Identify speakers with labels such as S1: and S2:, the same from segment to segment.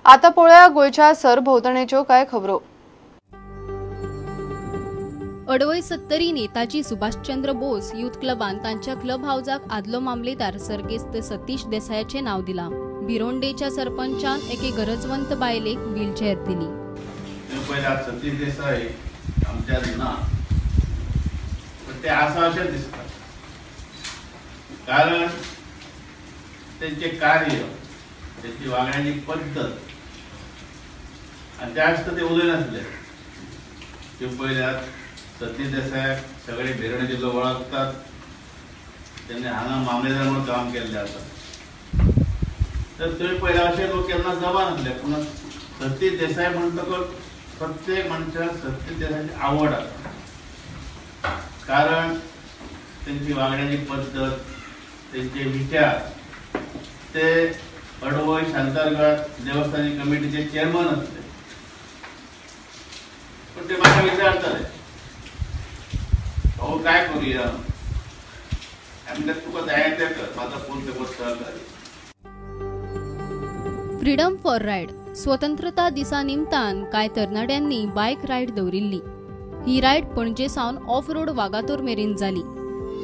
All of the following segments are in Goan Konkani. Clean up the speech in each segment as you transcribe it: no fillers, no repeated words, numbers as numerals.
S1: आतां पळोवया गोंयच्या सरभोंवतणेच्यो कांय खबरो.
S2: अडवय सत्तरी नेताजी सुभाषचंद्र बोस यूथ क्लबान तांच्या क्लब हावजाक आदलो मामलेदार सर्गेस्त सतीश देसायाचें नांव दिलां. भिरोंडेच्या सरपंचान एके गरजवंत बायलेक व्हीलचेअर दिली.
S3: सतीश देसाई आमच्या ना, पण ते आसा अशें दिसता, कारण तेंचे कार्य, तेंची वागण्याची पद्दत आनी जास्त ते उलयनासले. ते पळयल्यार सतीश देसायाक सगळे भिरोंडेचे लोक वळखतात. तेन्ना हांगा मामलेदार म्हणून काम केल्लें आसा. तर थंय पळयल्यार अशे लोक केन्ना जमानासले, पूण सतीश देसाय म्हणटकच प्रत्येक मनशाक सतीश देसायाची आवड आसा, कारण तेंची वागण्याची पद्दत, तेंचे विचार. ते अडवय शांतादुर्गा देवस्थानी कमिटीचे चेअरमन आसले, पण ते म्हाका विचारताले, भाऊ काय करूया? आमी तुका जाय तें कर, म्हाका फोन पेपर सहकारी.
S2: फ्रीडम फॉर रायड स्वतंत्रता दिसा निमतान कांय तरणाट्यांनी बायक रायड दवरिल्ली. ही रायड पणजे सावन ऑफ रोड वागातोर मेरेन जाली.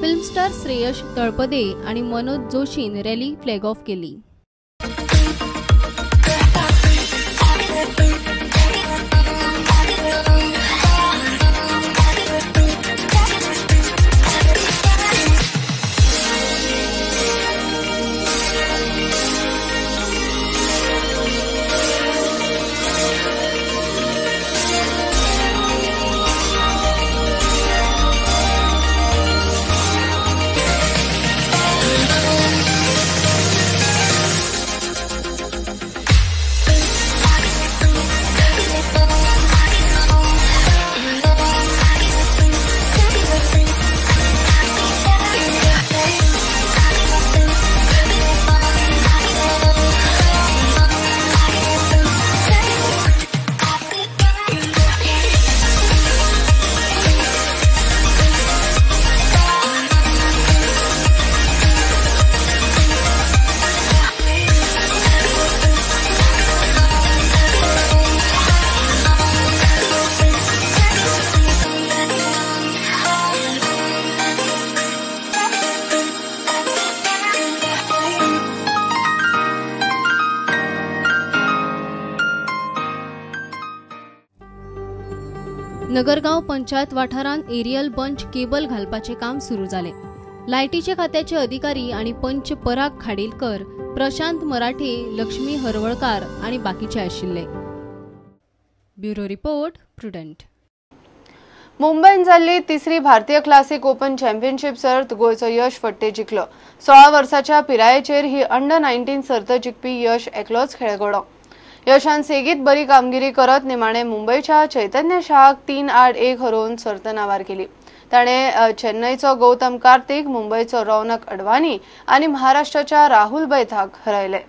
S2: फिल्म स्टार श्रेयश तळपदे आनी मनोज जोशीन रॅली फ्लॅग ऑफ केली. नगरगांव पंचायत वाठारांत एरियल बंच केबल घालपाचें काम सुरू जालें. लायटीचे खात्याचे अधिकारी आनी पंच पराग खाडीलकर, प्रशांत मराठे, लक्ष्मी हरवळकार आनी बाकीचे आशिल्ले. Bureau report, Prudent.
S1: मुंबयन जाल्ली तिसरी भारतीय क्लासिक ओपन चॅम्पियनशीप सर्त गोंयचो यश फट्टे जिखलो. 16 वर्साच्या पिरायेचेर ही अंडर 19 सर्त जिखपी यश एकलोच खेळगडो. यशान सेगीत बरी कामगिरी करत निमाणे मुंबयच्या चैतन्य शाहक 3-1 हरोवन सर्त नावार केली. ताणें चेन्नईचो गौतम कार्तिक, मुंबयचो रौनक अडवाणी आनी महाराष्ट्राच्या राहुल बैथाक हरयले.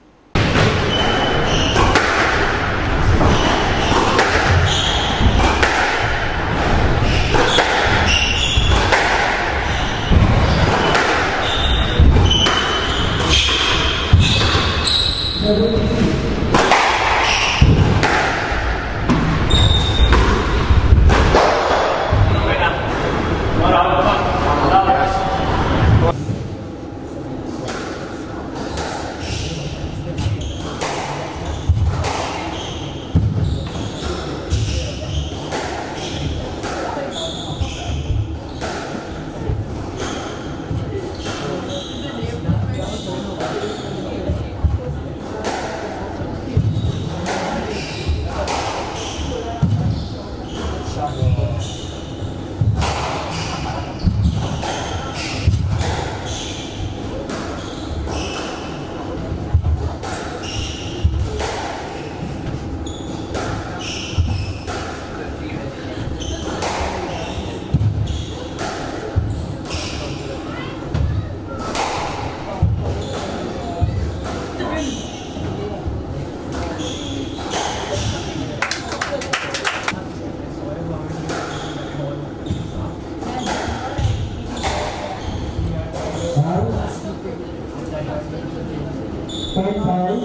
S4: 5-5,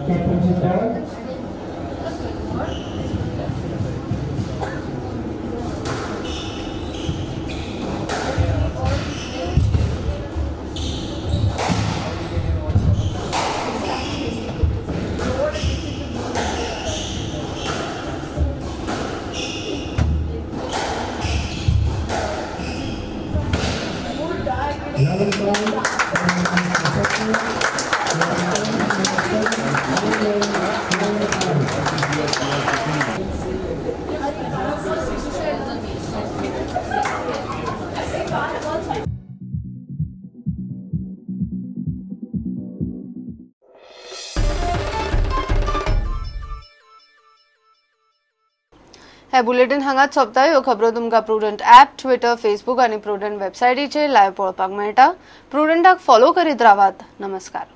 S4: captaincy third.
S1: हे बुलेटिन हांगाच सोंपता. ह्यो खबरो तुमकां प्रुडंट ॲप, ट्विटर, फेसबूक आनी प्रुडंट वेबसायटीचेर लायव्ह पळोवपाक मेळटा. प्रुडंटाक फॉलो करीत रावात. नमस्कार.